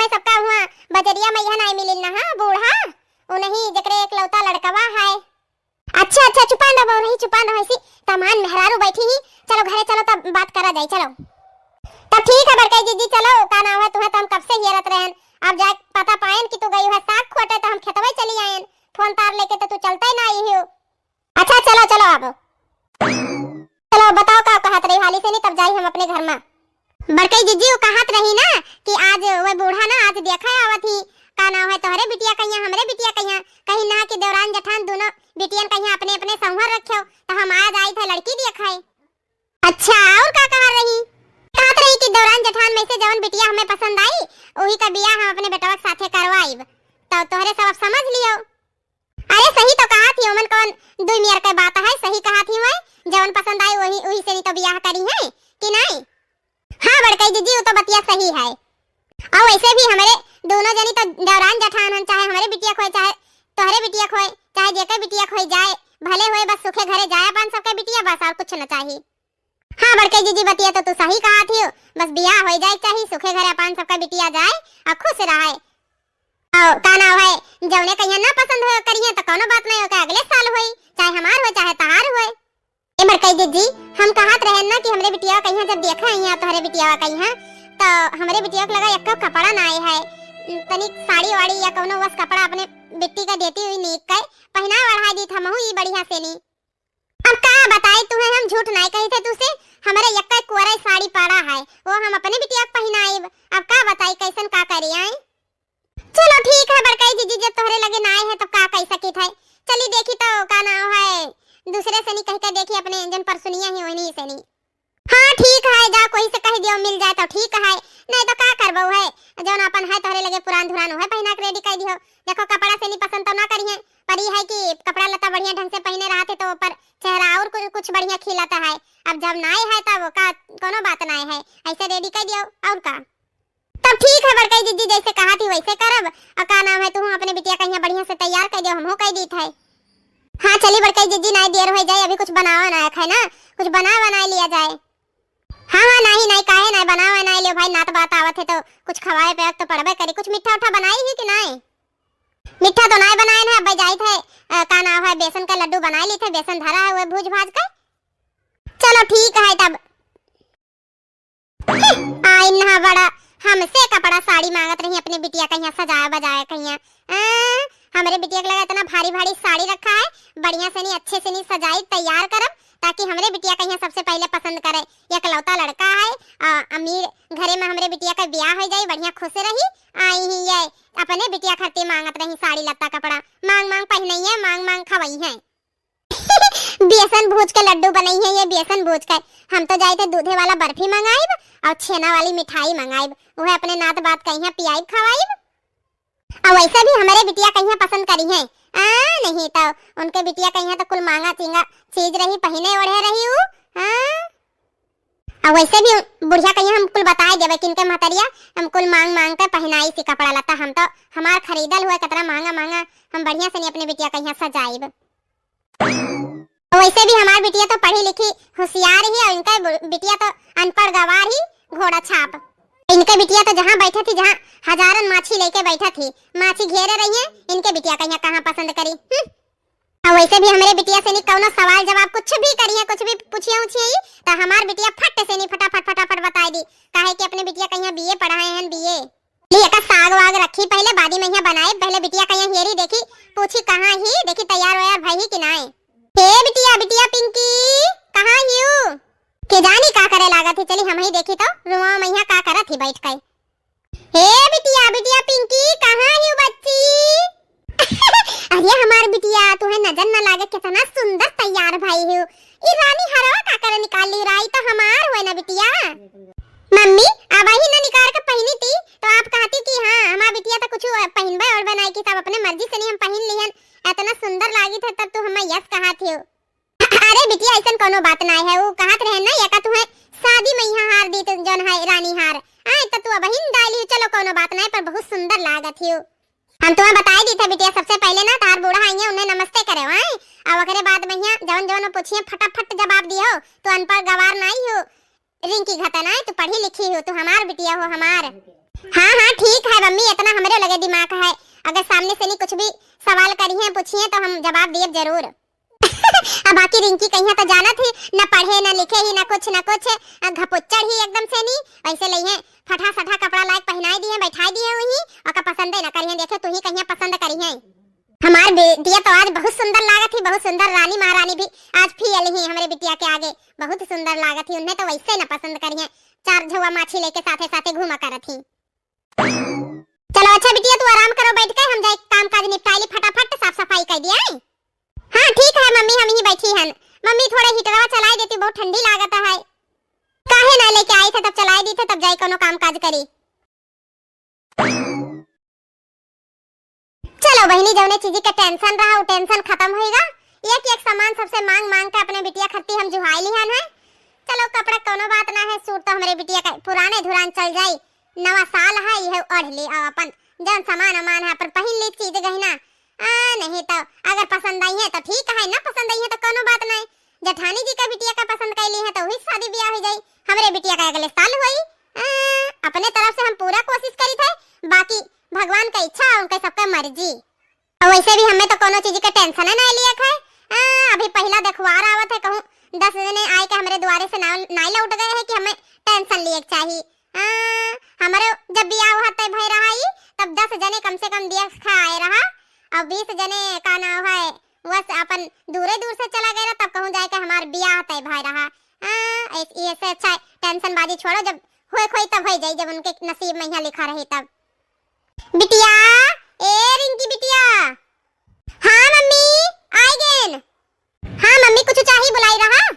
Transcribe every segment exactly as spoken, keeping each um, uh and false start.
सबका हुआ बजरिया मइहाँ नाई मिलिन ना, हाँ, बूढ़ा, उ नहीं जेकरे एकलौता लड़कवा है। अच्छा, अच्छा, चुपान रहो, नहीं चुपान रहो, ऐसी तमान मेहरारू बैठी ही। चलो घरे चलो, तब बात करा जाई, चलो। तब ठीक है बड़कई जिज्जी, चलो, का नाम है, तुहे तो हम कब से हेरत रहन। अब जाए पता पाएन कि तू गई है साग खोटे, तो हम खेतवे चली आएन। फोन तार लेके तो तू चलते ना आई हो। अच्छा, चलो, चलो अब। चलो, बताओ का कहत रही हाली से, नहीं तब जाई हम अपने घर में। बड़कई जिज्जी, वो कहत रही ना कि आज वह बूढ़ा ना आज देखे आवत ही, का नाम है, तोहरे बिटिया कहिया, हमरे बिटिया कहिया, कहीं ना कि देवरान जेठान दोनों बिटियन कहिया अपने अपने संवर रख्यो, तो हम आ जाई थे लड़की देखे। अच्छा, और का कह रही? कहत रही कि देवरान जेठान में से जवन बिटिया हमें पसंद आई, वही का बियाह हम अपने बेटवा के साथे करवाइब। तो तोहरे सब अब समझ लियो। अरे सही तो कहा थी, ओमन कौन दुई मियर के बात है, सही कहा थी मैं, जवन पसंद आई वही, वही से नहीं तो बियाह करी है कि नहीं? हाँ बड़कई जिज्जी, वो तो बतिया सही है। और वैसे भी हमारे दोनों जनी तो देवरान जेठान हन, चाहे हमारे बिटिया खोए, चाहे तोहरे बिटिया खोए, चाहे जेकर बिटिया खोए जाए, भले होए बस सुखे घरे जाए अपन सबके बिटिया, बस और कुछ न चाहिए। हाँ बड़कई जिज्जी, बतिया तो तू सही कहा थी, बस बियाह हो जाए चाहिए, सुखे घरे अपन सबका बिटिया जाए और खुश रहे। और का नाम है, जौने कहिया ना पसंद हो करिए तो कौनो बात नहीं, ओके अगले साल होई, चाहे हमार हो चाहे तहार होए। ए बड़कई जिज्जी, हम कहत रहे ना कि हमरे बिटिया कहिया जब देखा ही है तोहरे बिटिया कहिया, तो हमरे बिटिया के लगा एक कपड़ा ना आए है, तनिक साड़ी वाड़ी या कौनो वस कपड़ा अपने बिट्टी का देती हुई नीक के पहना बढ़ा दी था महू ई बढ़िया से नी। अब का बताई तुहे, हम झूठ नाई कही थे तुसे, हमरे यक्का कुंवरई साड़ी पड़ा है, वो हम अपने बिटिया के पहिनाइब। अब का बताई कैसन का करी आई। चलो ठीक है बड़कई जिज्जी, जब तोहरे लगे नाई है तब का कही सकित है। चली देखी तो का नाम है, दूसरे से नहीं कह के देखी, अपने जन परसुनिया ही वही से नहीं। हाँ ठीक है, जा कोई से कह दियो मिल जाए तो ठीक है, नहीं तो का करबो है, जौन अपन है तोहरे लगे पुरान धुरान है पहिना के रेडी कर दियो। देखो कपड़ा से नहीं पसंद तो ना करिए, पर ई है कि कपड़ा लत्ता बढ़िया ढंग से पहिने रहत है तो ऊपर चेहरा और कुछ, कुछ बढ़िया खिलत है। अब जब नाई है तब का कोनो बात नाई है, ऐसे रेडी कर दियो और का। तब ठीक है बड़कई जिज्जी, जैसे कहा थी वैसे करब। और का नाम है, तू अपने बिटिया कहिया बढ़िया से तैयार कर दियो, हमहू कह दी थे। हाँ चली बड़कई जिज्जी, नाई देर हो जाए, अभी कुछ बनावा ना है ना, कुछ बना बनाए लिया जाए। हाँ हाँ, नाई नाई, काहे नाई, बनावा नाई लियो भाई, नात बात आवत है तो कुछ खवाए पे तो पड़बे करी, कुछ मीठा उठा बनाई ही कि नाई? मीठा तो नाई बनाए ना, अब जाई थे, अ, का नाम है, बेसन का लड्डू बनाए ली थे, बेसन धरा है वो भूज भाज के। चलो ठीक है तब। आई ना बड़ा, हमसे कपड़ा साड़ी मांगत रही अपने बिटिया कहिया सजाए बजाए कहिया। आ, हमरे बिटिया के लगा इतना भारी भारी साड़ी रखा है, बढ़िया से नहीं, अच्छे से नहीं सजाई तैयार करब, ताकि हमरे बिटिया कहिया सबसे पहले पसंद करे। एकलौता लड़का है, आ, अमीर घरे में हमरे बिटिया का ब्याह हो जाई, बढ़िया खुश रही। आई ही ये अपने बिटिया खातिर मांगत रही साड़ी लत्ता कपड़ा, मांग मांग पहनई है, मांग मांग खवई है। बेसन भूज के लड्डू बनई है ये, बेसन भूज के। हम तो जाई थे दूधे वाला बर्फी मंगाइब और छेना वाली मिठाई मंगाइब, वह अपने नात बात कहिया पियाइब खवाइब। और वैसे भी हमारे बिटिया कहिया पसंद करी है, आ, नहीं तो उनके बिटिया कहिया तो कुल मांगा चींगा चीज रही, पहिने ओढ़े रही उ, हाँ। और वैसे भी बुढ़िया कहिया हम कुल बताए देवे कि इनके महतरिया हम कुल मांग मांग के पहनाई सी कपड़ा लत्ता, हम तो हमार खरीदल हुआ कितना महंगा महंगा, हम बढ़िया से नहीं अपने बिटिया कहिया सजाइब। वैसे भी हमार बिटिया तो पढ़ी लिखी होशियार ही, और इनका बु-, बिटिया तो अनपढ़ गवार ही, घोड़ा छाप। इनके बिटिया तो जहाँ बैठे थी, जहाँ हजारन माछी लेके बैठे थी, माछी घेरे रही है, इनके बिटिया कहिया कहाँ पसंद करी। हम्म। और वैसे भी हमरे बिटिया से नहीं कौनो सवाल जवाब कुछ भी करिए, कुछ भी पूछिए उछिए, तो हमार बिटिया फट से नहीं फटाफट फटाफट बताई दी, काहे कि अपने बिटिया कहिया बीए पढ़ाए हैं, बीए। ली एका साग वाग रखी पहले, बादी में यहाँ बनाए, पहले बिटिया कहिया हेरी देखी, पूछी कहाँ ही, देखी तैयार वैयार भई ही कि नाय। हे बिटिया, बिटिया पिंकी, कहाँ ही हूँ? के जानी का करे लागत ही, चली हम ही देखी तो, रुआ में यहाँ का करत ही बैठ के। हे बिटिया, बिटिया पिंकी, कहाँ ही हूँ बच्ची? अरे हमार बिटिया, तुहे नजर न लागे, कितना सुंदर तैयार भई हूँ। ई रानी हरवा का करे निकाल ली, राई तो हमार हुए ना बिटिया। मम्मी, अब ही न निकार के पहिनी थी, तो आप कहती कि हाँ, हमार बिटिया तो कुछ पहिनबे ओढ़बे नाई की, सब अपने मर्जी से नहीं हम पहिन लिहन, इतना सुंदर लागी थे, तब तू हमें यस कहा थी। अरे बिटिया, ऐसन कोनो बात नाई है, वो कहत रहे ना, एका तुहे शादी में यहाँ हार दी, तू जौन है रानी हार, आए तो तू अब ही डाली, चलो कोनो बात नाई, पर बहुत सुंदर लागत ही। हम तुम्हें बताई दी थे बिटिया, सबसे पहले ना तार बूढ़ा आई है, उन्हें नमस्ते करे आए, और ओकरे बाद में यहाँ जवन जवन वो पूछिए फटाफट जवाब दियो, तू अनपढ़ गवार नाई हो, रिंकी घता नाई, तू पढ़ी लिखी हो, तू हमार बिटिया हो, हमार। हाँ हाँ ठीक है मम्मी, जवाब दियब जरूर। अब बाकी रिंकी कहिया तो जानत ही, न पढ़े, न लिखे ही, न कुछ, न कुछ, अ, घपुच्चड़ ही एकदम से नी। वैसे लइहे फटा सटा कपड़ा लाइके पहिनाई दिहे, बैठाई दिहे वहीं, ओका पसंदे न करिहे। देखे तू ही कहिया पसंद करिहे। हमार बिटिया तो आज बहुत सुंदर लागत ही, बहुत सुंदर। रानी महारानी भी आज feel ही हमरे बिटिया के आगे, बहुत सुंदर लागत ही। उन्हें तो वैसे न पसंद करिहे, चार झौआ माछी लेके साथे साथे घूमा करत ही। चलो अच्छा बिटिया, तू आराम करो बैठ के, हम जाए काम काज निपटाई ली फटाफट, साफ सफाई कर दिया है। हाँ ठीक है मम्मी, हम ही बैठी हन। मम्मी थोड़ा हीटरवा चलाए देती, बहुत ठंडी लागत है। काहे ना लेके आई थे, तब चलाए दी थे, तब जाए कोनो काम काज करी। चलो बहिनी, जौने चीज के tension रहा, वो tension खत्म होइगा। एक एक सामान सबसे मांग मांग के अपने बिटिया खत्ती हम जुहाई लिहन है। चलो कपड़ा कोनो बात ना है, सूट तो हमरे बिटिया का पुराने धुरान चल जाई, नवा साल है, यह ओढ़ ली और अपन जौन सामान अमान है अपन पहिन ली, चीज गहिना। आ, नहीं तो अगर पसंद आई है तो ठीक है, ना पसंद आई है तो कोनो बात नहीं। जेठानी जी का बिटिया का पसंद कैली है तो वही शादी ब्याह हो जाई, हमरे बिटिया का अगले साल होई। आ, अपने तरफ से हम पूरा कोशिश करी थे, बाकी भगवान का इच्छा, उनके सबका मर्जी। और वैसे भी हमें तो कोनो चीज के tension है ना लिए है। आ, अभी पहला देखवार आवत है, कहूँ दस जने आए के हमरे द्वारे से ना, नाई लौट गए हैं कि हमें tension लिए के चाहिए। आ, हमारे जब बियाह हुआ तय भय रहा ही, तब दस जने कम से कम देख खा आए रहा, और बीस जने का नाम है, बस अपन दूरे दूर से चला गए रहा, तब कहूँ जाए के हमार बियाह तय भय रहा। आ, ऐस-, ये से अच्छा tension बाजी छोड़ो, जब होए खोई तब हो जाई, जब उनके नसीब में यहाँ लिखा रही तब। बिटिया, ए रिंकी बिटिया। हाँ मम्मी, आई गेन। हाँ मम्मी, कुछ चाही बुलाई रहा?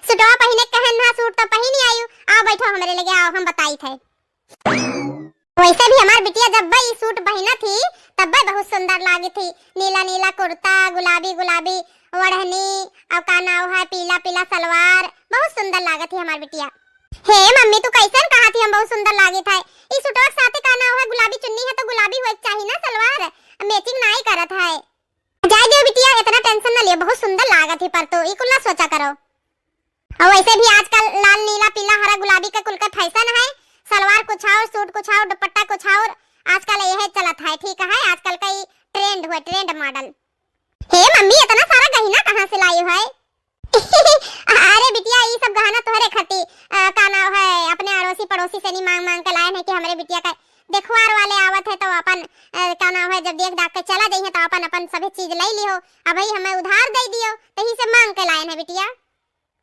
सुटवा पहिने कहन ना, सूट तो पहिनी आयु। आओ बैठो हमरे लगे, आओ हम बताई थे। वैसे भी हमार बिटिया जब ई सूट पहिना थी, तब बहुत सुंदर लागी थी। नीला नीला कुर्ता, गुलाबी गुलाबी ओढ़नी, और का नाव है, पीला पीला सलवार, बहुत सुंदर लागत थी हमार बिटिया। हे मम्मी, तू कैसन कहा थी हम बहुत सुंदर लागी था? ई सूटवा के साथे का नाव है, गुलाबी चुन्नी है तो गुलाबी होए के चाही ना सलवार, matching नाई करत है। जाए दियो बिटिया, इतना tension ना लियो, बहुत सुंदर लागत ही, पर तू ई कुल ना सोचा करो। और वैसे भी आजकल लाल, नीला, पीला, हरा, गुलाबी का कुल का fashion है। सलवार कुछ और, सूट कुछ और, दुपट्टा कुछ और, आजकल यह चलत है, ठीक है, आजकल का ई trend हुआ, trend model। हे मम्मी, इतना सारा गहना कहाँ से लाई है? अरे बिटिया, ई सब गहना तोहरे खाती, अ, का नाव है, अपने अड़ोसी पड़ोसी से नी मांग मांग के लायन है कि हमरे बिटिया का देखवार वाले आवत है तो अपन, अ, का नाव है, जब देख दाख के चला जाइए तो अपन अपन सभी चीज ले लिहो। अब भाई हमें उधार दे दियो, तही से मांग के लायन है बिटिया।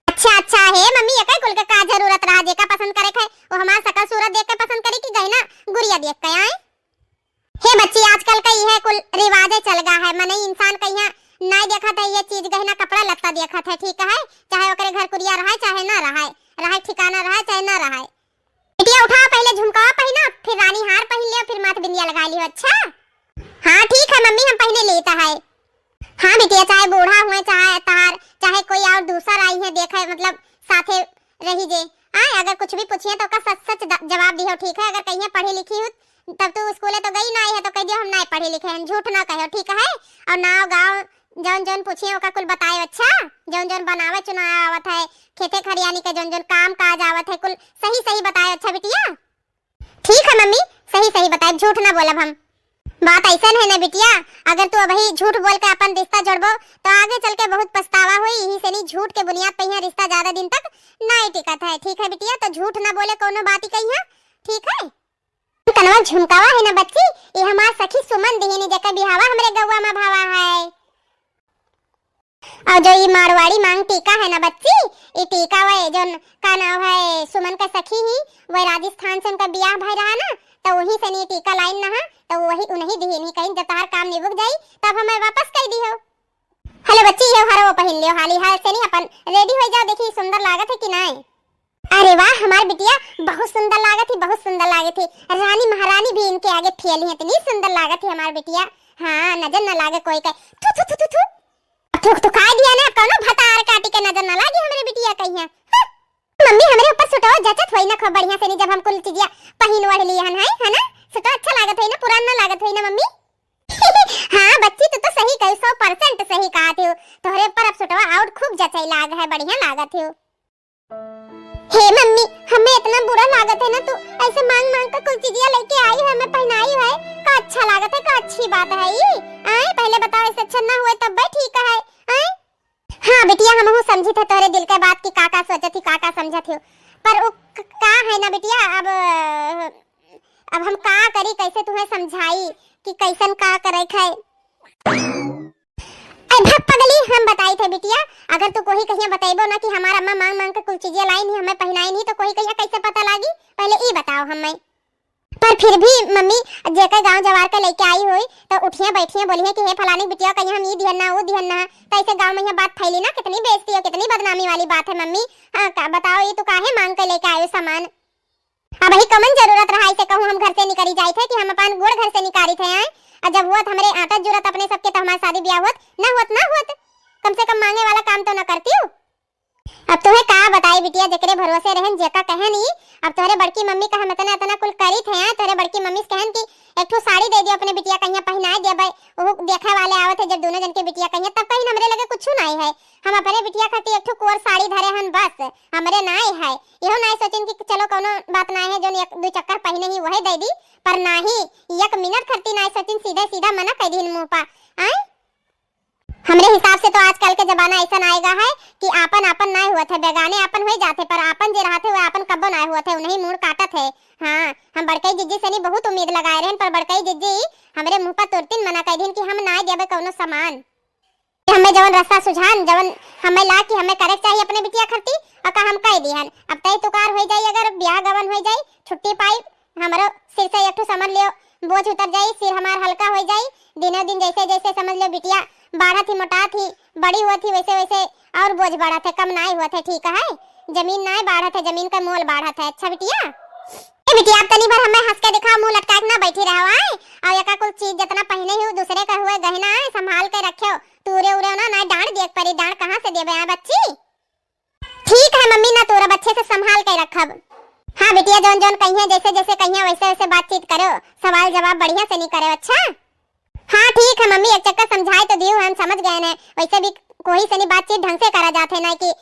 अच्छा अच्छा, हे मम्मी, एकर कुल के का जरूरत रहा? जेका पसंद करे के है वो हमार शकल सूरत देख के पसंद करी कि गहना गुरिया देख के आए? हे बच्ची, आजकल का इहे कुल रिवाजे चल गा है, मने इंसान कहिया नाई देखत है ये चीज, गहना कपड़ा लत्ता देखत है, ठीक है, चाहे ओकरे घर कुरिया रहे चाहे ना रहे, रहे ठिकाना रहे चाहे ना रहे। बिटिया उठा, पहले झुमकावा पहिना, फिर रानी हार पहिन लियो, फिर माथ बिंदिया लगा लियो, अच्छा? हाँ ठीक है मम्मी, हम पहिने लेता है। हाँ बिटिया, चाहे बूढ़ा हुए, चाहे तहार, चाहे कोई और दूसर आई है देखे, मतलब साथे रही जे, हाँ, अगर कुछ भी पूछिए तो ओका सच सच द-, जवाब दिहो, ठीक है? अगर कहिए पढ़ी लिखी हो तब तू स्कूले तो गई ना है तो कह दियो हम ना पढ़े लिखे हैं, झूठ ना कहो, ठीक है? और नाव गाँव जौन जौन पूछिए ओका कुल बताए, अच्छा? जौन जौन बनावे चुनावे आवत है, खेते खरियानी के जौन जौन काम काज आवत है, कुल सही सही बताए, अच्छा बिटिया? ठीक है मम्मी, सही सही बताए, झूठ ना बोलब हम। बात ऐसन है ना बिटिया, अगर तू अबही झूठ बोल के अपन रिश्ता जोड़बो तो आगे चल के बहुत पछतावा होई। यही से नी झूठ के बुनियाद पे यहाँ रिश्ता ज्यादा दिन तक नहीं टिकत है, ठीक है बिटिया? तो झूठ ना बोले कोनो बात ही कहिया, ठीक है? कनवा झुमकावा है ना बच्ची, ये हमार सखी सुमन दिहिनी, जेकर बिहावा हमरे गौवा में भावा है। और जो ये मारवाड़ी मांग टीका है ना बच्ची, ये टीका वह जो का नाव है, सुमन का सखी ही, वह राजस्थान से उनका बियाह भय रहा ना, तो वही से नी टीका लाइन ना, तो वही उन्हीं दिहिनी, कहीं जब तहार काम निबुक जाई तब हमें वापस कर दियो। हेलो बच्ची, ये हरो पहिन लियो, हाली हाल से नी अपन ready हो जाओ, देखी सुंदर लागत है कि नहीं? अरे वाह, हमार बिटिया बहुत सुंदर लागत ही, बहुत सुंदर लागत ही। रानी महारानी भी इनके आगे फेल ही, इतनी सुंदर लागत ही हमार बिटिया। हाँ, नजर न लागे कोई के। थू, थू, थू, थू, थू। थूक तो खा दिया ना, कौनो भतार काटी के नजर न लागे हमरे बिटिया कहिया। हाँ। मम्मी, हमरे ऊपर सुटवा जचत होई ना खूब बढ़िया से नी, जब हम कुल चीजिया पहिन ओढ़ लिए हन, है, है ना? सुटवा अच्छा लागत होई ना, पुरान ना लागत होई ना मम्मी? हाँ बच्ची, तू तो सही कही, सौ percent सही कहा थी। तोहरे ऊपर अब सुटवा और खूब जचई लाग है, बढ़िया लागत ही। हे मम्मी, हमें इतना बुरा लागत है ना, तू ऐसे मांग मांग के कुल चीजिया लेके आई है, हमें पहनाई है, का अच्छा लागत है, का अच्छी बात है ई? आए, पहले बताओ, ऐसे tension ना हुए तब भाई ठीक है। हैं? हाँ बिटिया, हमहू समझित है तोहरे दिल के बात कि का का सोचत ही, का का समझत ही, पर उ क-, का है ना बिटिया, अब, अब हम का करी, कैसे तुहे समझाई कि कैसन का करे है। अरे भक पगली, हम बताई थे बिटिया, अगर तू कोही कहिया बतैबो ना कि हमार अम्मा मांग मांग के कुल चीजें लाई नहीं, हमें पहनाई नहीं, तो कोही कहिया कैसे पता लागी? पहले ई बताओ हमें। पर फिर भी मम्मी, जेकर गांव जवार के लेके आई हुई, तो उठिया बैठिया बोलिए कि हे फलानी बिटिया, कहीं हम ई दिहन ना, ऊ दिहन ना, तो ऐसे गांव में यह बात फैली ना, कितनी बेइज्जती हो, कितनी बदनामी वाली बात है मम्मी। हाँ, का बताओ, ये तू काहे मांग के लेके आयो सामान? अब ही कमन जरूरत रहा इसे कहूँ हम घर से निकली जाए थे कि हम अपन गोड़ घर से निकाली थे आए, और जब हुआ हमरे आटा जुरत अपने सबके, तो हमारी शादी ब्याह होत ना होत, ना होत, कम से कम मांगे वाला काम तो ना करती हूँ। अब तोहे का बताई बिटिया, जेकरे भरोसे रहन, जेका कहन ई, अब तोहरे बड़की मम्मी का हम इतना, इतना कुल करी थे, हैं? तोहरे बड़की मम्मी से कहन कि एक ठो साड़ी दे दियो अपने बिटिया, कहिया पहिनाए देबे, वो देखे वाले आवत है जब दोनों जन के बिटिया कहिया, तब कहीं हमरे लगे कुछ नहीं है। हम अपने बिटिया खातिर एक ठो कोर साड़ी धरे हन बस, हमरे नाय है। इहो नाय सोचिन कि चलो कौनो बात नाय है, जोन एक दो चक्कर पहिने ही वही दे दी, पर नाही, एक मिनट खरती नाय सोचिन, सीधे सीधा मना कह दीन मुंह पा। आय? हमरे हिसाब से तो आजकल के जमाना ऐसा आएगा है कि आपन आपन नाय हुआ थे, बेगाने आपन हो जाते, पर आपन जे रहते हुए आपन कब्बो नाय हुआ थे, उन्हीं मूड़ काटत है। हाँ, हम बड़कई जिज्जी से नहीं बहुत उम्मीद लगाए रहन, पर बड़कई जिज्जी हमरे मुंह पर तुरतिन मना कह दीन कि हम नाय देबे कौनो सामान। हमें जवन रास्ता सुझान, जवन हमें ला कि हमें करे के चाहिए अपने बिटिया खरती, अका हम कह दिहन। अब तय तुकार हो जाई, अगर ब्याह गवन हो जाई, छुट्टी पाई, हमरो सिर से एक ठो समझ लियो, बोझ उतर जाई, सिर हमार हल्का हो जाई। दिनों दिन जैसे जैसे समझ लियो बिटिया बाढ़त ही, मोटात ही, बड़ी हुआ थी, वैसे वैसे और बोझ बढ़त है, कम नाई हुआ थे, ठीक है? जमीन नाई बाढ़त है, जमीन का मोल बाढ़त है। अच्छा बिटिया, ए बिटिया, आप तनी भर हमें हंस के दिखाओ, मुंह लटका के ना बैठी रहो, आए? और एका कुल चीज जितना पहने ही दूसरे का हुए गहना है, संभाल के रखियो, तूरे उरे ना, ना डांट देख परी, डांट कहाँ से देबे आए बच्ची? ठीक है मम्मी, ना तूरब, अच्छे से संभाल के रखब। हाँ बिटिया, जौन जौन कहिए, जैसे जैसे कहिए, वैसे वैसे बातचीत करो, सवाल जवाब बढ़िया से नहीं करो, अच्छा? हाँ ठीक है मम्मी, एक चक्कर समझाए तो दियो, हम समझ गए हैं, वैसे भी कोई से नहीं बातचीत ढंग से करा जाते ना कि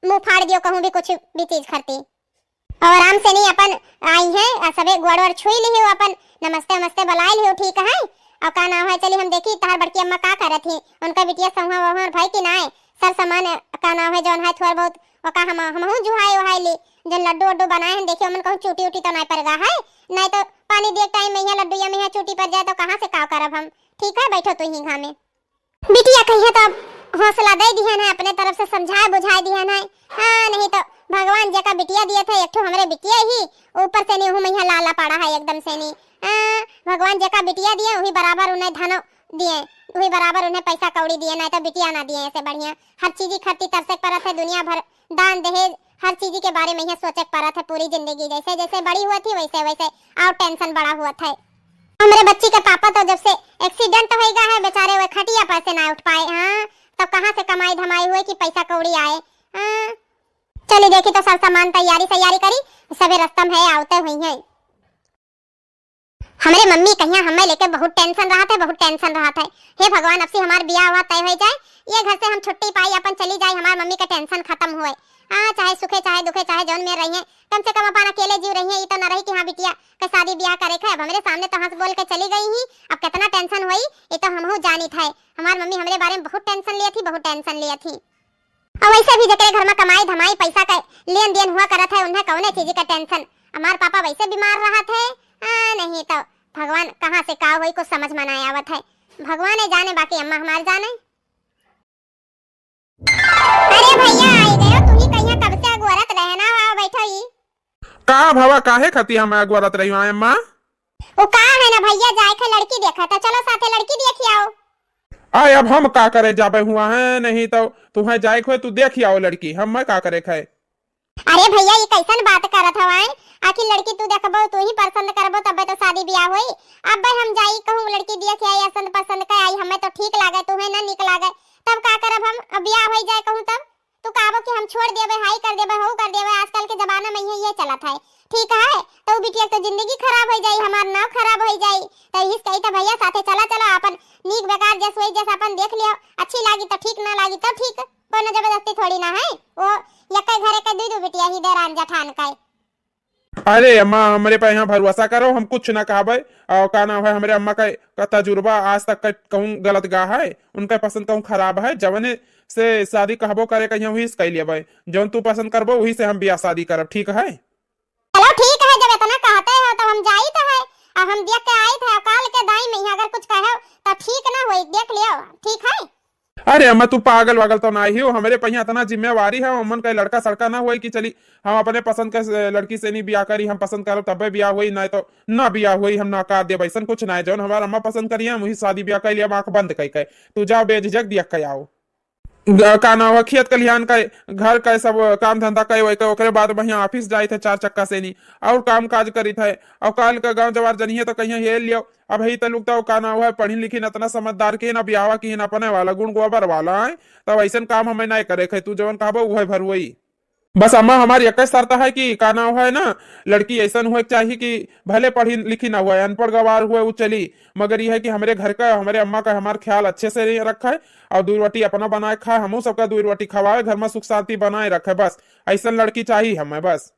मुंह फाड़ दियो कहूँ भी कुछ भी चीज करती। और आराम से नहीं अपन आई हैं, आ सबे गोड़ वोड़ छुई लिहो, अपन नमस्ते वमस्ते बुलाई लिहो, ठीक है? और का नाम है, चली हम देखी तहार बड़की अम्मा का करत ही, उनका बिटिया सहुआ वहुआ भई कि नाय, सर सामान का नाम है जौन है थोड़ बहुत, ओका हम, हमहू जुहाई उहाई ली, जौन लड्डू वड्डू बनाए हैं, देखियो मन कहूँ चूटी उटी तो नाय परगा है, नाय तो पानी दिए टाइम में यहाँ लड्डू या में यहाँ चूटी पर जाए तो कहाँ से का करब हम? ठीक है, बैठो तू ही घामे। बिटिया कहिए तो अब हौसला दे दिहन है, अपने तरफ से समझाए बुझाए दिहन है। हाँ, नहीं तो भगवान जेका बिटिया दिए थे, एक ठो हमरे बिटिया ही, ऊपर से नहीं, हूँ मैया लाला पड़ा है एकदम से नहीं। हाँ, भगवान जेका बिटिया दिए, वही बराबर उन्हें धनो दिए, वही बराबर उन्हें पैसा कौड़ी दिए, नहीं तो बिटिया ना दिए ऐसे बढ़िया। हर चीज ही खरती तरसे परत है, दुनिया भर दान दहेज हर चीज के बारे में यहाँ सोचे के परत है पूरी जिंदगी। जैसे जैसे बड़ी हुआ थी वैसे वैसे और tension बड़ा हुआ था। हमरे बच्ची के पापा तो जब से accident होइगा है, बेचारे वे खटिया पर से ना उठ पाए। हाँ, तब कहाँ से कमाई धमाई हुए कि पैसा कौड़ी आए? हाँ, चली देखी तो सर सामान तैयारी सैयारी करी, सभे रस्तम है, आवते हुई हैं। हमरे मम्मी कहिया हमें लेके बहुत tension रहत है, बहुत tension रहत है। हे भगवान, अब से हमार बियाह हुआ तय हो जाए, ये घर से हम छुट्टी पाई, अपन चली जाए, हमार मम्मी का tension खत्म हुए। हाँ, चाहे सुखे, चाहे दुखे, चाहे जौन में रहिए, कम से कम अपन अकेले जीव रहिए। ये तो न रही कि हाँ बिटिया का शादी ब्याह करे के है। अब हमरे सामने तो हंस बोल के चली गई ही, अब कितना tension हुई, ये तो हमहू जानित है। हमार मम्मी हमरे बारे में बहुत tension लिया थी, बहुत tension लिया थी। और वैसे भी जेकरे घर में कमाई धमाई पैसा का लेन देन हुआ करत है, उन्हें कौने चीज का tension। हमार पापा वैसे बीमार रहत है, आ, नहीं तो भगवान कहाँ से का होई, कुछ समझ में ना आवत है। भगवान ही जाने, बाकी अम्मा हमार जाने। अरे भैया, आई गयो, तू ही कहिया कब से अगोरत रहे ना, आओ बैठो ही। का भवा, काहे खाती हम अगोरत रही हो अम्मा? वो का है ना भैया, जाए के लड़की देखा था, चलो साथे लड़की देख आओ। आय, अब हम का करे जाबे हुआ है, नहीं तो तुम्हें जाए के होए, तू देख आओ लड़की, हम मैं का करे खाए। अरे भैया, ये कैसन बात करत हवाए? आखिर लड़की तू देखबो, तू ही पसंद करबो, तबे तो शादी ब्याह होई। अब भाई हम जाई कहूँ लड़की देख आई, पसंद पसंद का आई, हमें तो ठीक लागे, तुम्हें ना निक लागे, तब का करब हम? अब ब्याह हो जाए कहूँ तब तू कहबो कि हम छोड़ देबे, हाई कर देबे, हो कर देबे। आजकल के जमाना में ये, ये चलत है, ठीक है? तो उ बिटिया के तो जिंदगी खराब हो जाई, हमार नाव खराब हो जाई। तो इस कही तो भैया साथे चला, चला अपन नीक बेकार जस होई जस अपन देख लियो, अच्छी लागी तो ठीक, ना लागी तो ठीक, कोनो जबरदस्ती थोड़ी ना है। वो यक्के घरे के दू दू बिटिया ही देरान जठान के। अरे अम्मा, हमरे पे यहाँ भरोसा करो, हम कुछ ना कहबे। और का नाम है, हमरे अम्मा का, का तजुर्बा आज तक का कहूँ गलत गा है, उनका पसंद कहूँ खराब है, जवने से शादी कहबो करे कहिया वही से कइ लेबे, जौन तू पसंद करबो वही से हम बियाह शादी करब, ठीक है? चलो ठीक है, जब इतना कहते हो तो हम जाइत है, अब हम देख के आइत है, काल के दाई में यहाँ अगर कुछ कहे तो ठीक ना होई, देख लियो, ठीक है? अरे अम्मा, तू पागल वागल तो ना ही हो, हमरे पहिया इतना जिम्मेवारी है, हमन का लड़का सड़का ना होई कि चली हम अपने पसंद के लड़की से नहीं बियाह करी, हम पसंद करब तब्बे बियाह होई, नहीं तो ना बियाह होई, हम नकार देब, ऐसन कुछ ना है, जौन हमार अम्मा पसंद करी हम वही शादी बियाह कर लिया, आँख बंद कई के, तू जाओ बेझिझक देख के आओ। ग-, का नाम है, खेत खलिहान का, घर का सब काम धंधा करे, ओके, ओकरे बाद वहीं ऑफिस जाइत है चार चक्का से नहीं, और काम काज करित है, और काल का गाँव जवार जनिए तो कहिए हेल लियो। अब ही तलुक तो का नाम है, पढ़ी लिखी न, इतना समझदार के ना, बियाहवा की न, अपने वाला गुण गोबर वाला है, तब ऐसन काम हमें नहीं करे खे, तू जवन कहबो उहे भर होई। बस अम्मा, हमारी एक ही शर्त है कि का नाम है ना, लड़की ऐसन होए के चाहिए कि भले पढ़ी लिखी ना हुए, अनपढ़ गवार हुए, वो चली, मगर ये है कि हमरे घर का, हमरे अम्मा का हमार ख्याल अच्छे से रखे, और दुई रोटी अपना बनाए खाए, हमहू सबका दुई रोटी खवाए, घर में सुख शांति बनाए रखे, बस ऐसन लड़की चाहिए हमें। बस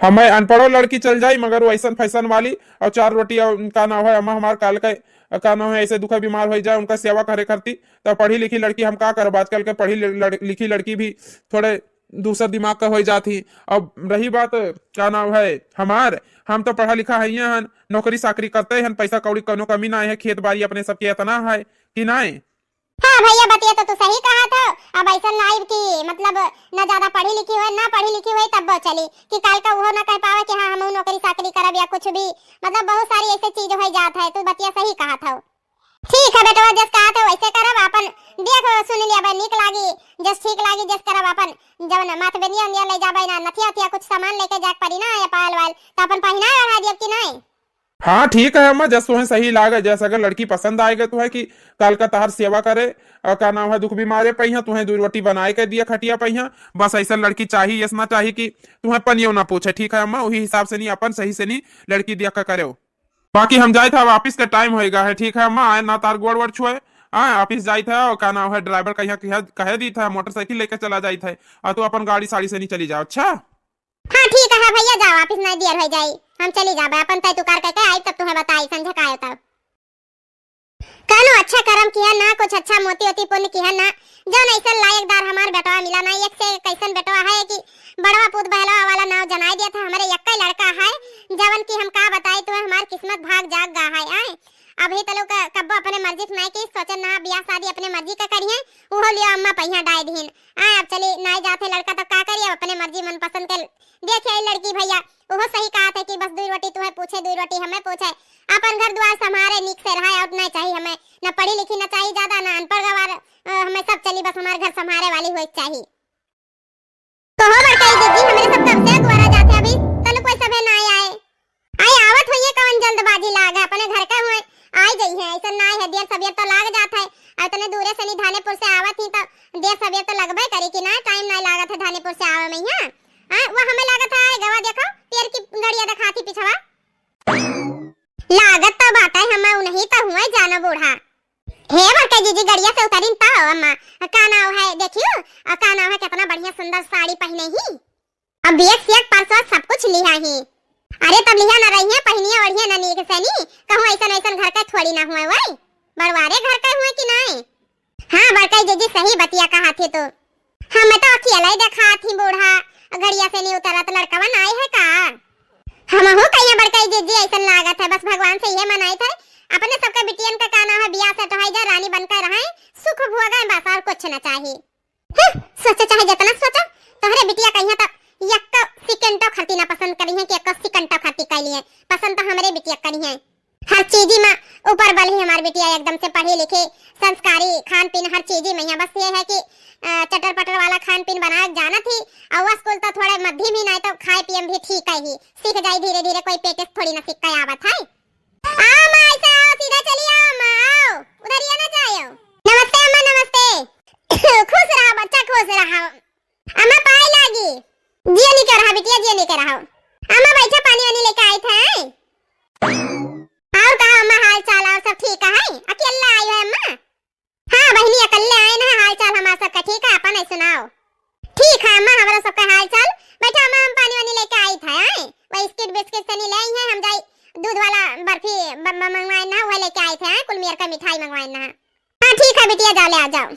हमें अनपढ़ो लड़की चल जाई, मगर वो ऐसन फैशन वाली, और चार रोटी, और का नाम है, अम्मा हमार काल के, का नाम है, ऐसे दुखे बीमार हो जाए, उनका सेवा करे करती, तो पढ़ी लिखी लड़की हम का करब? आजकल के पढ़ी लड़-, लिखी लड़की भी थोड़े दूसर दिमाग का हो जात ही। अब रही बात, का नाम है, हमार, हम तो पढ़ा लिखा है हन, नौकरी चाकरी करते हन, पैसा कौड़ी कौनो कमी ना है, खेत बाड़ी अपने सबके इतना है कि नहीं? हाँ भैया, बतिया तो तू सही कहत हो। अब ऐसन लाइब कि मतलब ना ज्यादा पढ़ी लिखी होए, ना पढ़ी लिखी होए तब वो चली, कि काल का उहो ना कह पावे कि हाँ, हमहू नौकरी चाकरी करब या कुछ भी, मतलब बहुत सारी ऐसे चीज हो जात है। तू बतिया सही कहत हो। ठीक है बेटवा, जस कहत हो वैसे करब, अपन देख सुन लिया भाई, नीक लागी, जस ठीक लागी, जस करब अपन जवन माथ बेनिया उनिया ले जाबे ना, नथिया उथिया कुछ सामान लेके जाके पड़ी ना, या पायल वायल, तो अपन पहिना ओढ़ा दियब कि नहीं? हाँ, ठीक है अम्मा, जस तुहें सही लागे, जस अगर लड़की पसंद आएगा तुहें कि काल का तहार सेवा करे, और का नाम है, दुख बीमारे पे यहाँ तुहें दो रोटी बनाए के दिया खटिया पे यहाँ, बस ऐसा लड़की चाहिए, यस ना चाहिए कि तुहें पनियो ना पूछे, ठीक है अम्मा, वही हिसाब से नहीं अपन सही से नहीं लड़की दिया का करे। बाकी हम जाए था, अब ऑफिस का टाइम होएगा है, ठीक है अम्मा, आए ना तार गोड़ वोड़ छुए, हाँ, ऑफिस जाए था, और का नाम है, ड्राइवर का यहाँ कह, कह दी था, मोटरसाइकिल लेके चला जाए था, और तू अपन गाड़ी साड़ी से नहीं चली जाओ, अच्छा? हाँ, ठीक है भैया, जाओ, ऑफिस नहीं देर हो जाई, हम चली जाबे, अपन तय तुकार करके आई, तब तुम्हें बताई, संझे का आयो तब। कानो अच्छा करम किया ना, कुछ अच्छा मोती ओती पुण्य किया ना, जौन ऐसन लायकदार हमार बेटवा मिला ना, एक से एक ऐसन बेटवा है कि बड़वा पूत बहलवा वाला नाव जनाई दिया था, हमरे यक्का लड़का है, जवन की हम का बताई तुम्हें, हमार किस्मत भाग जाग गा है, आए। अभी तलुक कब्बो अपने मर्जी से नाई की सोचन ना, बियाह शादी अपने मर्जी का करिहे, उहो लियो अम्मा पहिया डाय दीन। आ, अब चली नाई जात है लड़का तो का करी, अब अपने मर्जी मनपसंद के देखे आई लड़की भैया, उहो सही कहत है कि बस दुई रोटी तुम्हें पूछे, दुई रोटी हमें पूछे, अपन घर द्वार संभारे नीक से रहे, और ना चाहिए हमें, ना पढ़ी लिखी ना चाहिए ज्यादा, ना अनपढ़ गवार, अ, हमें सब चली, बस हमारे घर संभारे वाली होए के चाहिए। कहो बड़काई दीदी, हमरे सब कब से अगुआरा जाते, अभी तलुक कोई सभे ना आए। आई आवत होइए, कवन जल्दबाजी लाग है, अपने घर का हुए, आई गई है, ऐसा ना है, देर सवेर तो लाग जात है। और इतने दूरे से नहीं धानेपुर से आवत ही तो देर सवेर तो लगबे करी कि ना, टाइम ना लागत है धानेपुर से आवे में यहाँ। हाँ, वो हमें लागत है, गवा देखो, पेड़ की गड़िया दिखाती पिछवा। लागत तो बात है, हम नहीं तो हुए जानो बूढ़ा। हे बड़का जीजी, गड़िया से उतरिन तो अम्मा, का नाव है, देखियो, आ, का नाव है, कितना बढ़िया सुंदर साड़ी पहने ही। अब एक से एक पर्स वर्स सब कुछ लिहा ही। अरे तब लिहा ना रही है, पहिनिया ओढ़िया ना नीक से नी, कहूँ ऐसन ऐसन घर का थोड़ी ना हुए वही, बड़वारे घर का हुए कि नहीं? हाँ बड़काई जीजी, सही बतिया कहा थी तू। हम तो अकेला ही देखा थी बूढ़ा, गड़िया से नहीं उतरत लड़कवन आए है का? हमहू कहिया बड़काई जीजी ऐसन लागत है, बस भगवान से ये मनाई थे, अपने सबके बिटियन का का नाम है, बियाह सेट हो जाए, रानी बनकर रहे, सुख भोगे, बस और कुछ न चाहिए। हम्म, सोचो चाहे जितना सोचो, तोहरे बिटिया कहिया तो यक्को सिकंटो खरती ना पसंद करी है कि यक्को सिकंटो खरती कैली है। पसंद तो हमरे बिटिया करी है। हर चीजी में ऊपर बल ही हमार बिटिया एकदम से पढ़ी लिखी, संस्कारी, खान पीन हर चीजी में है। बस ये है कि, अ, चटर पटर वाला खान पीन बनाए जाना थी, और वह स्कूल तो थोड़े मध्यम ही, नहीं तो खाए पिए में भी ठीक है ही, सीख जाई धीरे धीरे, कोई पेटे से थोड़ी ना सीख के आवत है। आओ माँ, ऐसे आओ, सीधा चली आओ माँ, आओ, उधर ये ना जाओ। नमस्ते अम्मा, नमस्ते। खुश रहा बच्चा, खुश रहा। अम्मा पाए लागी। जियो निके रहा बिटिया, जियो निके रहा। अम्मा बैठा, पानी वानी लेके आई था। और कहा अम्मा, हाल चाल और सब ठीक है? अकेला आई है अम्मा? हाँ बहिनी, अकेले आए ना, हाल चाल हमार सबका ठीक है, अपन ही सुनाओ। ठीक है अम्मा, हमारा सबका हाल चाल। बैठा अम्मा, हम पानी वानी लेके आई था, आए? वही ब-, ब-, मंगवाए ना, वह लेके आए थे, हाँ, कुल मेर का मिठाई मंगवाए ना। हाँ, ठीक है बिटिया, जाओ, ले आ जाओ।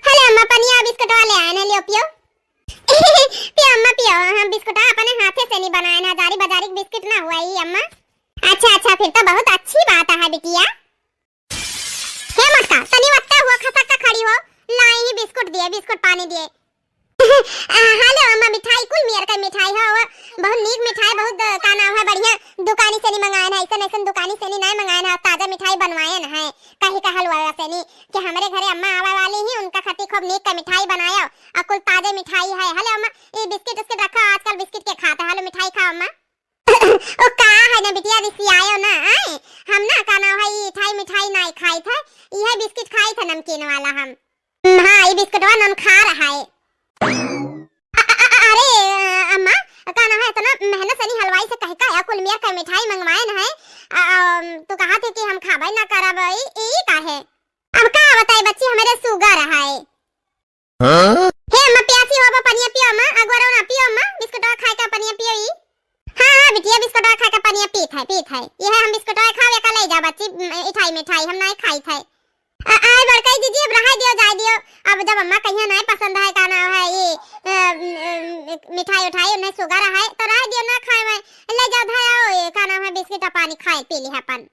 हेलो अम्मा, पनिया बिस्कुटवा ले आए ना, लियो पियो। पियो अम्मा, पियो, हम बिस्कुटवा अपने हाथे से नहीं बनाए ना, हजारी बाजारी के बिस्किट ना हुआ ही अम्मा। अच्छा, अच्छा, फिर तो बहुत अच्छी बात है बिटिया। हे मोटका, तनी वत्ता हुआ खसक का खड़ी हो, लाई ही बिस्कुट दिए, बिस्कुट पानी दिए। आ, हेलो अम्मा, मिठाई कुल मेर का मिठाई हो, वो बहुत नीक मिठाई, बहुत, अ, का नाम है, बढ़िया दुकानी से नहीं मंगाए ना, ऐसन ऐसन दुकानी से नहीं, नहीं मंगाए ना, ताजा मिठाई बनवाए ना है, कहीं का हलवा से नहीं, कि हमरे घरे अम्मा आवे वाली ही, उनका खातिर खूब नीक का मिठाई बनायो, और कुल ताजे मिठाई है। हेलो अम्मा, ये बिस्किट उस्किट रखो, आजकल बिस्किट के खाते, हेलो मिठाई खाओ अम्मा। ओ का है ना बिटिया, रिसियायो ना, आए? हम ना का नाम है, ई मिठाई, मिठाई नाई खाई थे, यह बिस्किट खाई थे नमकीन वाला हम। हम्म, हाँ, ई बिस्कुटवा नन खा रहा है। अ-, अ-, अ-, अरे, अ, अम्मा, का नाम है, इतना मेहनत से नहीं हलवाई से कह का या कुल मेर का मिठाई मंगवाए न है, अ, अ, तू कहा थे कि हम खाबे ना करब, ई, ई का है? अब का बताई बच्ची, हमरे सुगर है। हाँ? हे अम्मा, प्यासी होबो, पनिया पियो अम्मा, अगोरो ना पियो अम्मा, बिस्कुटवा खाए का पनिया पियो ई। हाँ, हाँ, बिटिया, बिस्कुटवा खाए का पनिया पीत है, पीत है। यह हम बिस्कुटवा खावे का ले जा बच्ची, म, मिठाई, मिठाई हम नाई खाई थे। आ, आए बड़काई जीजी, अब रहा दियो, जाए दियो। अब जब अम्मा कहिया नाई पसंद है, का नाम है ये, अ, म, अ, मिठाई उठाई, उन्हें सुगर है, तो रहा दियो ना खाए में। ले जाओ, धाया हो, ये का नाम है, बिस्किट आ पानी खाए, पी ली अपन।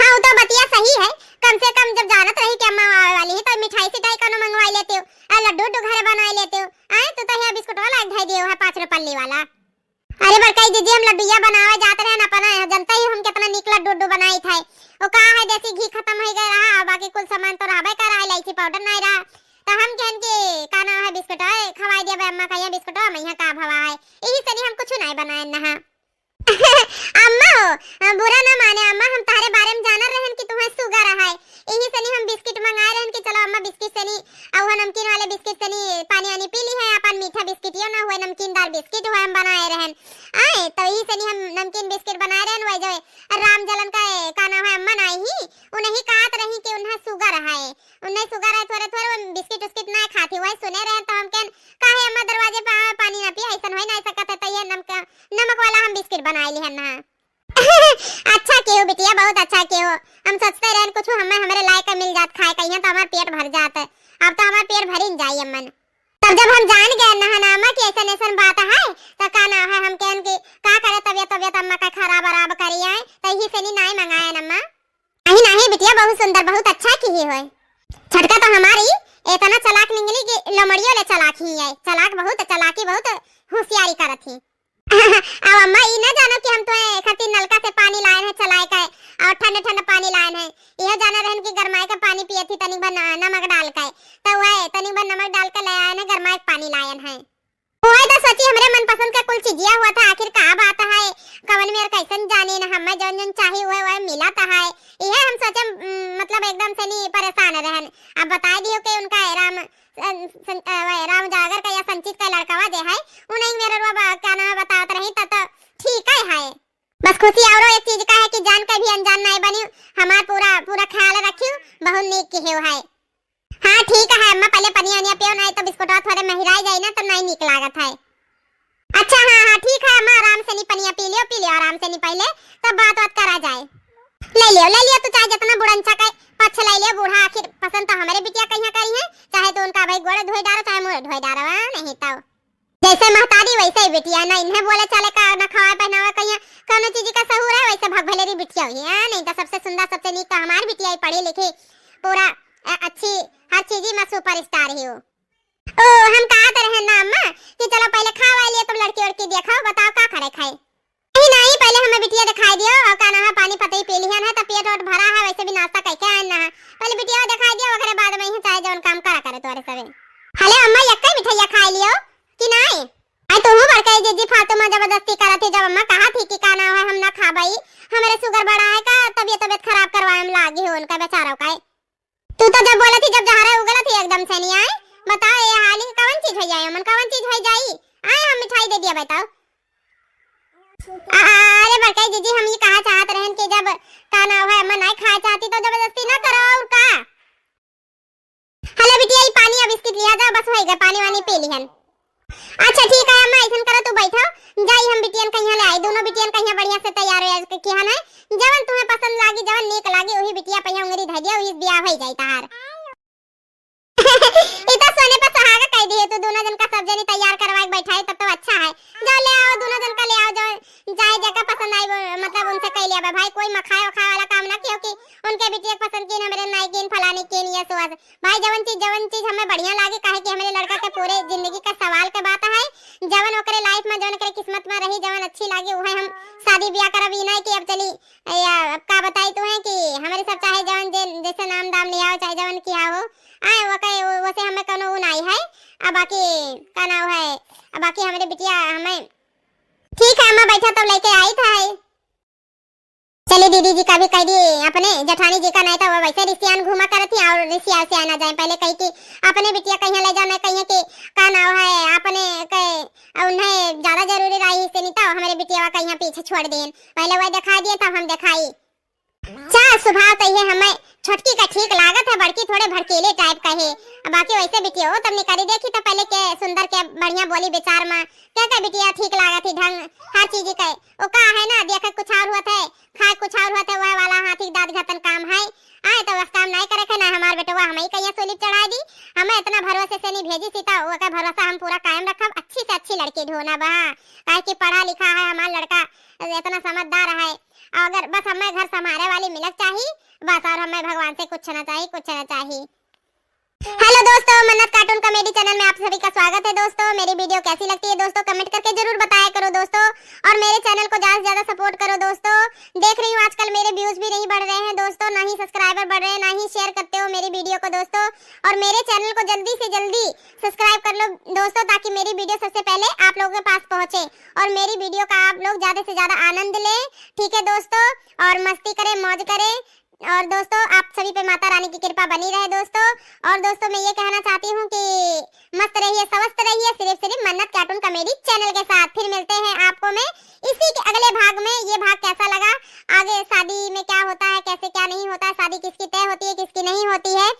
हाँ, वो तो बतिया सही है। कम से कम जब जानत रही कि अम्मा आवे वाली है, तो मिठाई सिठाई कौनो मंगवाई लेते हो, आ लड्डू उड्डू घरे बनाए लेते हो। आए, तू तो यहाँ बिस्कुट वाला एक धई दियो है, पाँच रुपल्ली वाला। अरे बड़काई जीजी, हम लड्डुया बनावे जात रहे ना अपना, यहाँ जनता ही हम कितना नीक लड्डू उड्डू बनाई थे। वो का है, देसी घी खत्म हो गए रहा, और बाकी कुल सामान तो रहबे कर रहा, इलायची पाउडर नहीं रहा। तो हम कहन कि का नाम है, बिस्कुट है, खवाई दिया अम्मा का यहाँ बिस्कुट, हम यहाँ का भवा है, यही से नहीं हम कुछ नहीं बनाए नहा। अम्मा हो, अ, बुरा ना माने अम्मा, हम तहरे बारे में जानत रहन कि तुम्हें सुगर है, यही सनी हम बिस्किट मंगाए रहन कि चलो अम्मा बिस्किट सनी, अउ वो नमकीन वाले बिस्किट सनी पानी वानी पी ली है, अपन मीठा बिस्किटियो ना हुए, नमकीनदार बिस्किट हुए हम बनाए रहन। आए, तो यही सनी हम नमकीन बिस्किट बनाए रहन, वही जो राम जलन का, का नाम है, अम्मा नाई ही, उन्हें कहत रही कि उन्हें सुगर है, उन्हें सुगर है, थोड़े थोड़े वो बिस्किट उस्किट ना खाती, वही सुने रहन, तो हम कहन, काहे अम्मा दरवाजे पे आवे, पानी ना पिए, ऐसन होई ना सकत है, तो ये नमक, नमक वाला हम बिस्किट बनाए लिहन ना। अच्छा कियो बिटिया, बहुत अच्छा कियो। हम सोचते रहन कुछ हमें हमरे लायक मिल जात खाए, कहिया तो हमार पेट भर जात है। अब तो हमार पेट भरिन जाई अम्मन। तब जब हम जान गए नहा नामा कि ऐसन ऐसन बात है, तो का ना है, हम कहन कि का करे, तबियत, तबियत अम्मा का खराब अराब करी आए, तो यही से नहीं नाई मंगाए अम्मा। नहीं, नहीं बिटिया, बहुत सुंदर, बहुत अच्छा की ही होय। छटका तो हमारी इतना चालाक निकली कि लोमड़ियो ले चालाक ही है। चालाक बहुत, चालाकी बहुत, होशियारी करत ही। अब अम्मा ई ना जानो कि हम तोहे खातिर नलका से पानी लायन है चलाए के, और ठंडा ठंडा पानी लायन है। यह जाना रहन कि गरमाए के पानी पिए थी, तनिक भर न-, नमक डाल के। तो वह तनिक भर नमक डाल के ले आयन है, गरमाए के पानी लायन है। उहे तो सोची, हमरे मनपसंद का कुल चीजिया हुआ था, आखिर का बात है, कवन मेर कैसन जानी न, हमें जौन जौन चाही उहे उहे मिला था है। इहे हम सोचे, उम, मतलब एकदम से नहीं परेशान रहन। अब बताए दियो कि उनका राम, अ, सं-, अ, वह राम जागर का या संचित का लड़कवा जे है, उन्हें मेरे रुआ बा-, क्या नाम है, बतावत रही त तो ठीक है, है। बस खुशी औरो एक चीज का है कि जान के भी अनजान नहीं बनी, हमार पूरा, पूरा ख्याल रखियो, बहुत नीक की है। हाँ, ठीक है अम्मा, पहले पनिया वनिया पियो, नहीं तो बिस्कुटवा थोड़े महिराई जाई ना, तो नहीं नीक लागत है। अच्छा, हाँ, हाँ, ठीक है अम्मा, आराम से नहीं पनिया पी लियो, पी लियो आराम से नहीं पहले, तब बात बात करा जाए। ले लियो, ले लियो, तू चाहे जितना बुढ़नचा के पक्ष ले लियो, बूढ़ा आखिर पसंद तो हमारे बिटिया कहिया करी है, चाहे तो उनका भाई गोड़ धोए डारो, चाहे मुँह धोए डारो, हाँ, नहीं तो। जैसे महतारी वैसे ही बिटिया, ना इन्हें बोले चले का, ना खवाए पहनावे कहिया, कौनो चीज का सहूर है, वैसे भग भले रही बिटिया हुई है, नहीं तो सबसे सुंदर, सबसे नीक तो हमारी बिटिया ही पढ़ी लिखी, पूरा, अ, अच्छी, हर चीज में सुपरस्टार ही हो। ओ, हम कहत रहे ना अम्मा कि चलो पहले खावा लिए, तुम लड़की उड़की देखो, बताओ का करे खाए। नहीं, नहीं, पहले हमें बिटिया दिखाई दियो, और का नाम है, पानी पतई पी लिहन है, तो पेट वोट भरा है, वैसे भी नाश्ता करके आए ना है। पहले बिटिया दिखाई दियो, ओकरे बाद में ही चाहे जौन काम करा करे तोरे सबे। हले अम्मा, यक्के मिठाइया खाई लियो कि नहीं? आई तू हूँ बड़का जीजी फालतू में जबरदस्ती करत ही, जब अम्मा कहा थी कि का नाम है, हम ना खाबई, हमारे सुगर बढ़ा है का, तबियत, तबियत खराब करवाए में लागी हो उनका बेचारों का। तू तो जब बोलत ही, जब जहरा उगलत ही एकदम से नहीं आए। बताओ, ये हाली कवन चीज हो जाए, अमन कवन चीज हो जाई? आए, हम मिठाई दे दिया, बताओ। आ, अरे बड़काई जीजी, हम ये कहा चाहत रहन कि जब का नाम है, अमन नहीं खाए चाहती तो जबरदस्ती ना करो, और का? हेलो बिटिया, ये पानी और बिस्किट लिया जाओ, बस हो गए, पानी वानी पी लिहन। अच्छा ठीक है अम्मा, ऐसन करो, तू बैठो, जाई हम बिटियन कहिया ले आई, दोनों बिटियन कहिया बढ़िया से तैयार हो किहन है, जवन तुम्हें पसंद लागी, जवन नीक लागी, वही बिटिया पहिया उंगरी धइ दिया, वही बियाह होइ जाई तहार। ई तो सोने पर सुहागा कह दिए तू, दोनों जन का सब जनी तैयार करवा के बैठाए, तब तो अच्छा है। जाओ ले आओ, दोनों जन का ले आओ, जो चाहे जेका पसंद आई, वो, मतलब उनसे कह लिया भाई, कोई मखाए उखाए वाला काम ना कियो कि उनके बिटिया के पसंद कीन, हमरे नाई कीन, फलानी कीन, ये सो। भाई जवन चीज, जवन चीज हमें बढ़िया लागे, काहे कि हमरे लड़का के पूरे जिंदगी का सवाल के बात है, जवन ओकरे life में, जवन ओकरे किस्मत में रही, जवन अच्छी लागे, उहे हम शादी ब्याह करब। ई नहीं कि अब चली, या अब का बताई तुहे कि हमरे सब चाहे जवन जे, जैसे नाम दाम लिया हो, चाहे जवन किया हो, आए वो कहे, वो, वो से हमें कोनो उ नाई है। अब बाकी का नाम है, अब बाकी हमरे बिटिया हमें, ठीक है अम्मा, बैठा तब लेके आई था है। चली दीदी जी का भी कह दी, अपने जेठानी जी का नहीं तो वो वैसे रिश्तियान घूमा करत ही और रिश्तिया से आना जाए। पहले कही कि अपने बिटिया कहीं ले जाना, कहीं कि का नाम है, अपने के उन्हें ज्यादा जरूरी रही से नहीं तो हमरे बिटिया कहीं पीछे छोड़ देन। पहले वही दिखा दिए तब हम दिखाई। अच्छा, सुभाव तो ये हमें छोटकी का ठीक लागत है, बड़की थोड़े भड़कीले type का है। अब बाकी वैसे बिटिया हो तब निकारी देखी तो पहले के सुंदर के बढ़िया बोली विचार में क्या क्या बिटिया ठीक लागत है, ढंग हर चीज के। ओ का है ना, देखे कुछ और हुआ थे, खाए कुछ और हुआ थे, वह वाला हाथी के दांत घतन काम है। आए तो बस काम नहीं करे के ना, हमार बेटवा हमें ही कहीं सुली चढ़ा दी। हमें इतना भरोसे से नहीं भेजी सीता, ओकर भरोसा हम पूरा कायम रखब। अच्छी से अच्छी लड़की ढूंढब, हाँ, काहे कि पढ़ा लिखा है हमार लड़का, इतना समझदार है। अगर बस हमें घर संभारे वाली मिलक चाही, बस और हमें भगवान से कुछ ना चाही, कुछ ना चाही। हेलो दोस्तों, मन्नत cartoon comedy channel में आप सभी का स्वागत है। दोस्तों, मेरी video कैसी लगती है दोस्तों, comment करके जरूर बताया करो दोस्तों, और मेरे channel को ज्यादा से ज्यादा support करो दोस्तों। देख रही हूँ आजकल मेरे views भी नहीं बढ़ रहे हैं दोस्तों, ना ही subscriber बढ़ रहे हैं, ना ही share करते हो मेरी video को दोस्तों। और मेरे channel को जल्दी से जल्दी subscribe कर लो दोस्तों, ताकि मेरी video सबसे पहले आप लोगों के पास पहुंचे और मेरी video का आप लोग ज्यादा से ज्यादा आनंद लें। ठीक है दोस्तों, और मस्ती करें, मौज करें। और दोस्तों, आप सभी पे माता रानी की कृपा बनी रहे दोस्तों। और दोस्तों, मैं ये कहना चाहती हूँ कि मस्त रहिए, स्वस्थ रहिए, सिर्फ सिर्फ मन्नत cartoon comedy channel के साथ। फिर मिलते हैं आपको मैं इसी के अगले भाग में। ये भाग कैसा लगा, आगे शादी में क्या होता है, कैसे क्या नहीं होता है, शादी किसकी तय होती है, किसकी नहीं होती है,